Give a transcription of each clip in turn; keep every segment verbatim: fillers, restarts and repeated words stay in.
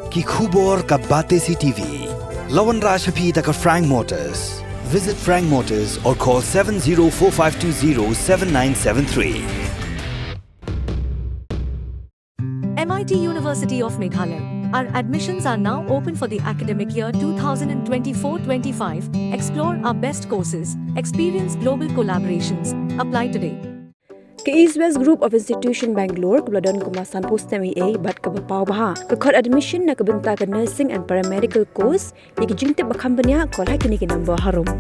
Ki khubor ka Batesi T V. La wanrah sha phi da ka Frank Motors. Visit Frank Motors or call seven zero four five two zero seven nine seven three. M I T University of Meghalaya. Our admissions are now open for the academic year two thousand twenty-four twenty-five. Explore our best courses, experience global collaborations. Apply today. Ka East West Group of Institution Bangalore kaba la don kumba sanphew snem eiei bad kaba paw bha ka khot admission na ka bynta ka nursing and paramedical course. Ïa ki jingtip ba kham bniah, call ha kine ki number harum.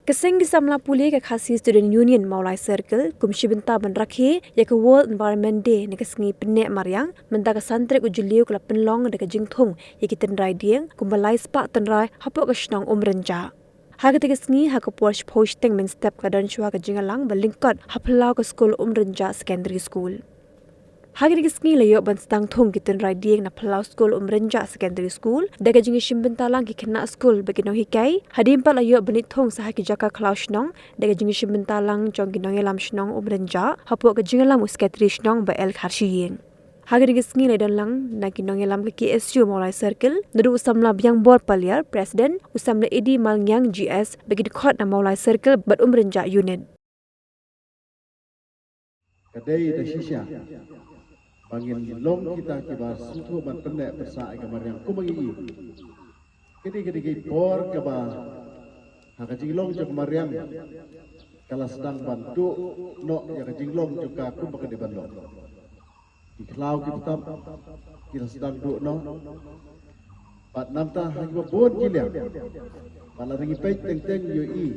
Ka seng ki samla pule ka Khasi Student Union Mawlai Circle kum shi bynta ban rakhe ïa ka World Environment Day na ka sngi Pynneh Mariang, mynta ka san tarik u Jylliew ka la pynlong da ka jingthung ïa ki tynrai dieng kumba lai spah tynrai hapoh ka shnong Umrynjah. Ha kata ka sngi, ha ka por shiphew shiteng mynstep, ka don shuwa ka jingïalang ba lyngkot ha phyllaw ka skul Umrynjah Secondary School. Ha kata ka sngi la ïoh ban sdang thung ki tynrai dieng na phyllaw skul Umrynjah Secondary School da ka jingïashim bynta lang ki khynnah skul bad ki nonghikai. Hadien pat la ïoh ban leit thung sha ha ki jaka khlaw shnong da ka jingïashim bynta lang jong ki nongïalam shnong Umrynjah hapoh ka jingïalam u Secretary shnong Bah L Kharshiing. Ha kane ka sngi la don lang na ki nongïalam ka K S U Mawlai Circle, naduh u samla Biangbor Paliar, President, u samla Edi Malngiang, G S, bad ki dkhot na Mawlai Circle bad Umrynjah Unit. Ka dei da shisha ba ngin long kita kiba sngewthuh ban pynneh pynsah ïa ka mariang kumba ngi i. Kane ka dei ka por kaba ha ka jinglong jong ka mariang ka la sdang ban duh noh ïa ka jinglong jong ka kumba ka dei ban long. Ki khlaw ki btap ki la sdang duh noh. Bad namar ha kiba bun ki liang ba lada ngi peit teng teng ïohi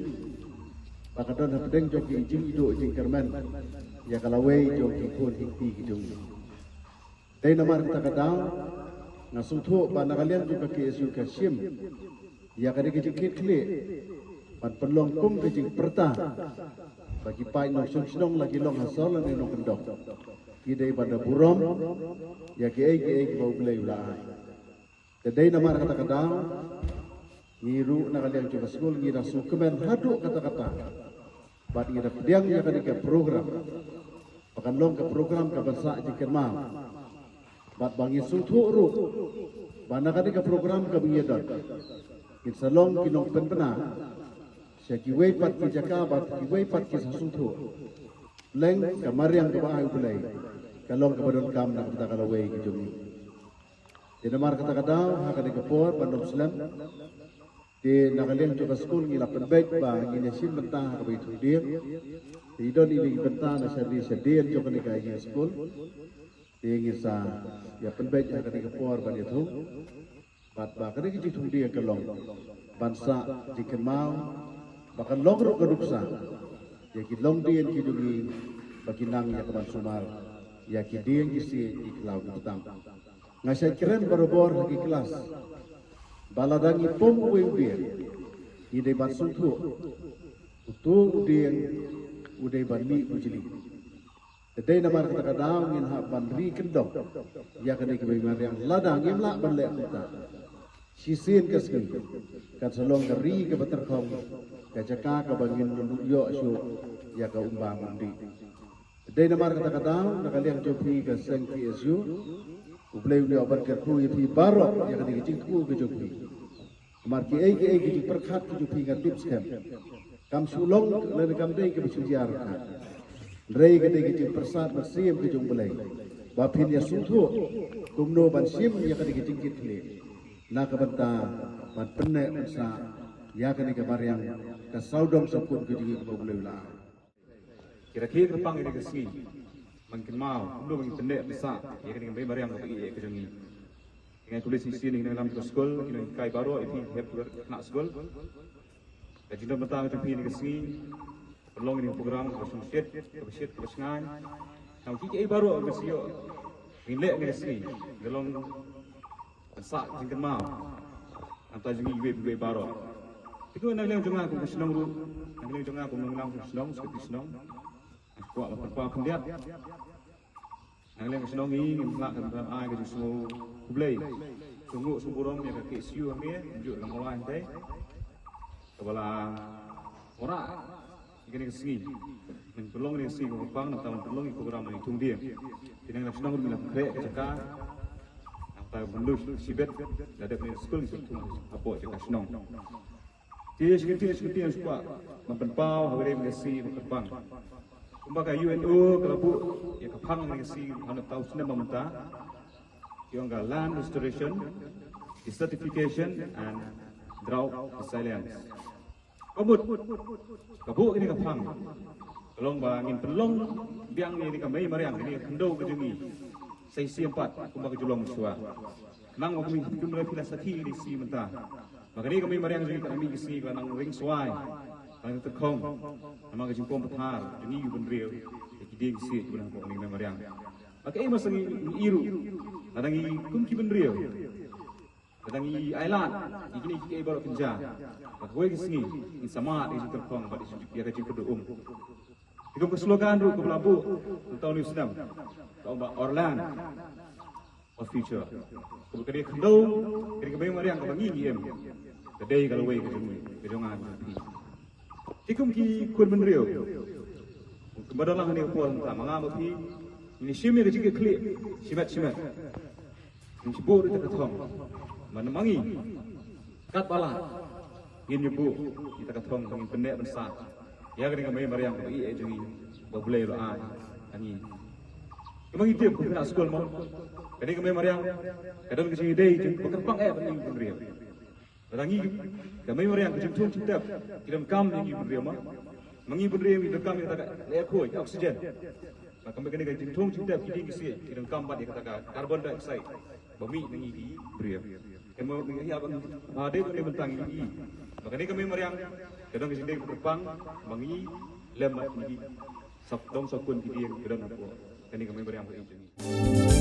ba ka don hapdeng jong ki jingïaduh jingkyrmen ïa ka lawei jong ki khun hynrei ki jong ngi. Dei namar kata ka daw nga sngewthuh ba na ka liang jong ka K S U ka shim ïa kane ka jingkitkhlieh ban pynlong kum ka jingpyrta ba ki paid nongshong shnong, la ki long ha sor lane nongkyndong, ki dei ban da burom ïa kiei kiei kiba U Blei u la ai. Te dei namar kata ka daw ngi ruh na ka liang jong ka skul ngi da sngewkmen haduh katta katta bad ngi da pdiang ïa kane ka program ba kan long ka program kaban sah jingkynmaw. Bad ba ngi sngewthuh ruh ba na kane ka program kaba ngi ïadon ngin sa long ki nongpynbna sha kiwei pat ki jaka bad kiwei pat ki sa sngewthuh leng ka mariang kaba ai U Blei ka long kaba donkam na ka bynta ka lawei ka jong ngi. Te namar kata ka daw ha kane ka por ban ym slem, te na ka liang jong ka skul ngi la pynbeit ba ngin ïashim bynta ha kaba ïathung dieng. Te i don ine i bynta na shadien shadien jong kane ka ïing skul. Te ngin sa ïa pynbeit ha kane ka por ban ïathung. Bad ba kane ka jingthung dieng ka long ban sah jingkynmaw ba kan long ruh ka nuksa ïa ki longdien ki jong ngi ba ki nang ïa ka ban sumar ïa ki dieng ki siej ki khlaw ki btang. Nga shait kren barabor ha ki klas ba lada ngi pom uwei u dieng ngi dei ban sngewthuh uto u dieng u dei ban mih bujli. Te dei namar kata ka daw ngin hap ban ri kyndong ïa kane ka bei mariang lada ngim lah ban leh kumta. Shisien ka sngi kan sa long ka ri kaba tyrkhong ka jaka kaba ngin ïoh shuh ïa ka umbam umdih. Te dei namar kata ka daw na ka liang jong phi ka seng K S U U Blei un ïoh ban kyrkhu ïa phi baroh ïa kane ka jingkyrkhu ka jong phi. Namar kiei kiei ki jingpyrkhat ki jong phi nga tip skhem kam shu long lane kam dei kaba shu jia ryngkat. Hynrei ka dei ka jingpyrsad mynsiem ka jong U Blei ba phin ïa sngewthuh kumno ban shim ïa kane ka jingkitkhlieh na ka bynta ban pynneh pynsah ïa kane ka mariang ka sawdong sawkun ka jong ngi kaba U Blei u la ai. Ki rakhe ki kyrpang ïa kane ka sngi ban kynmaw kumno ban pynneh pynsah ïa kane ka bei mariang kaba ïeit ka jong ngi. Nga khublei shisien ïa ki nongïalam ka skul, ki nonghikai baroh, ïa phi ki hep khynnah skul. Ka jingdon bynta ka jong phi ïa kane ka sngi, pynlong ïa kane ka program kaba shongshit, kaba shit, kaba shngaiñ. Nangta kiei kiei baroh kiba shu ïoh ngin leh ïa kane ka sngi ka long ban sah jingkynmaw na ka bynta jong ngi iwei pa iwei baroh. Te kumno na ka liang jong nga kum ka shnong ruh, na ka liang jong nga kum nongïalam ka shnong, secretary shnong, nga kwah ban pynpaw khyndiat. Na ka liang ka shnong ngi ngin lah ban ai ka jingsngew khublei, sngewnguh sngewnguh burom ïa ka K S U hangne, kumjuh ka Mawlai hangtei, kaba la wanrah ïa kane ka sngi. Ban pynlong ïa kane ka sngi kaba kyrpang, nangta ban pynlong ïa ka program ban ïathung dieng. Te na ka liang ka shnong ruh ngi la pynkhreh ka jaka, Ta mynta shibit la dep ne skul ngi sngewthuh hapoh jaka shnong. Te shi kyntien shi kyntien shuwa ban pynpaw ha kane ka sngi kaba kyrpang. Kumba ka U N O ka la buh ïa ka phang kane ka sngi ha kane ka snem ba mynta, ki ong ka Land Restoration, Desertification and Drought Resilience. Ka mut ka buh kane ka phang ka long ba ngin pynlong biang ïa kane ka mei mariang, kane ka khyndew ka jong ngi sa shisien pat kumba ka ju long shuwa. Khnang ba kumne kumba phi la sakhi ïa kane ka sngi mynta, ba kane ka mei mariang jong ngi ka la mih ka sngi ka la nang ring swai, ka la nang tyrkhong namar ka jingpom pathar jong ngi ki bynriew ïa ki dieng ki siej kiba don hapoh kane ka mei mariang. Ba kaei ma sngewbha ngi ïohi ruh, lada ngi kum ki bynriew, lada ngi ailad ïa kine kiei baroh kynja, ba kawei ka sngi ngin sa mad ïa ka jingtyrkhong bad ïa ka jingkyrduh um. Te kum ka slogan ruh kaba la buh mynta une u snem, ka ong ba Orland of Future. Kaba ka dei ka khyndew, ka dei ka mei mariang kaba ngi ngi im, ka dei ka lawei ka jong ngi, ka jong nga, ka jong phi. Te kum ki khun bynriew, kumba don lang ha kane ka por mynta, ma nga ma phi, ngin ïa shim ïa ka jingkitkhlieh shimet shimet. Ngin sa buh ruh ïa ka thong. Namar ma ngi katba lah ngin ïa buh ïa ka thong, ngin pynneh pynsah ïa kane ka mei mariang kaba ïeit jong ngi ba U Blei u la ai ha ngi. Te ma ngi tip, kumba phi la skul mo, kane ka mei mariang ka don ka jingïadei jong kaba kyrpang eh bad ngi bynriew. Lada ngi, ka mei mariang, ka jingthung jingtep ki donkam ïa ngi bynriew ma. Ma ngi bynriew ngi donkam ïa kata ka leh khuid, oxygen. Ma ka mei, kane ka jingthung jingtep ki dieng ki siej ki donkam bad ïa kata ka carbon dioxide ba mih na ngi ki briew. Te ma ngi ïa ba ngi ba dei ba ngi bynta ngi ïa ba kane ka mei mariang ka don ka jingdei kyrpang ba ngi lem bad ngi sap dong sap kun ki dieng ki don hapoh kane ka mei mariang ba ïeit jong ngi.